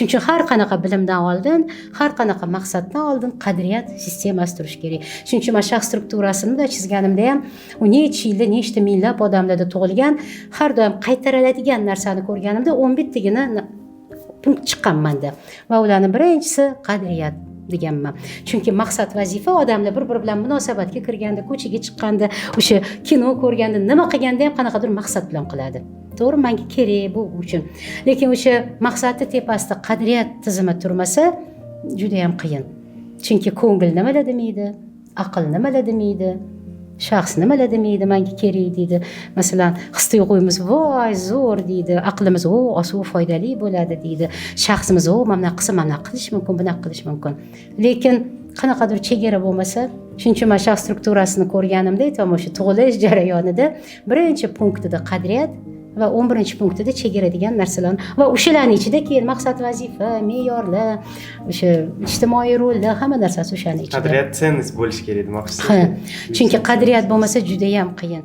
Shuning uchun har qanaqa bilimdan oldin, har qanaqa maqsaddan oldin qadriyat sistemasi turishi kerak. Shuning uchun man shaxs strukturasini da chizganimda ham, u necha yilda, nechta minglab odamlarda tug'ilgan, har doim qaytariladigan narsani ko'rganimda, 11 tagina punkt chiqqan manda va ularni birinchisi qadriyat deganman. Chunki maqsad, vazifa odamlar bir biri bilan munosabatga kirganda, ko'chaga chiqqanda, o'sha kino ko'rganda, nima qilganda ham qanaqadir maqsad bilan qiladi, to'g'ri? Manga kerak bu uchun. Lekin o'sha maqsadni tepasida qadriyat tizimi turmasa, judayam qiyin, chunki ko'ngil nimalar demaydi, aql nimalar demaydi, shaxs nimalar demaydi, manga kerak deydi. Masalan, his tuyg'uyimiz "Voy, zo'r" deydi, aqlimiz "O, osuv, foydali bo'ladi" deydi, shaxsimiz "O, mana bunaqa qilsa, mana bunaqa qilish mumkin, bunaqa qilish mumkin". Lekin qanaqadir chegara bo'lmasa. Shuning uchun man shaxs strukturasini ko'rganimda aytyapman, o'sha tug'ilish jarayonida birinchi punktida qadriyat va 11-punktida chegara degan narsalarni va o'shalarni ichida keyin maqsad, vazifa, me'yorlar, o'sha ijtimoiy rollar, hamma narsasi o'shani ichida. Qadriyat, ценность bo'lishi kerak demoqchisiz. Ha, chunki qadriyat bo'lmasa, judayam qiyin.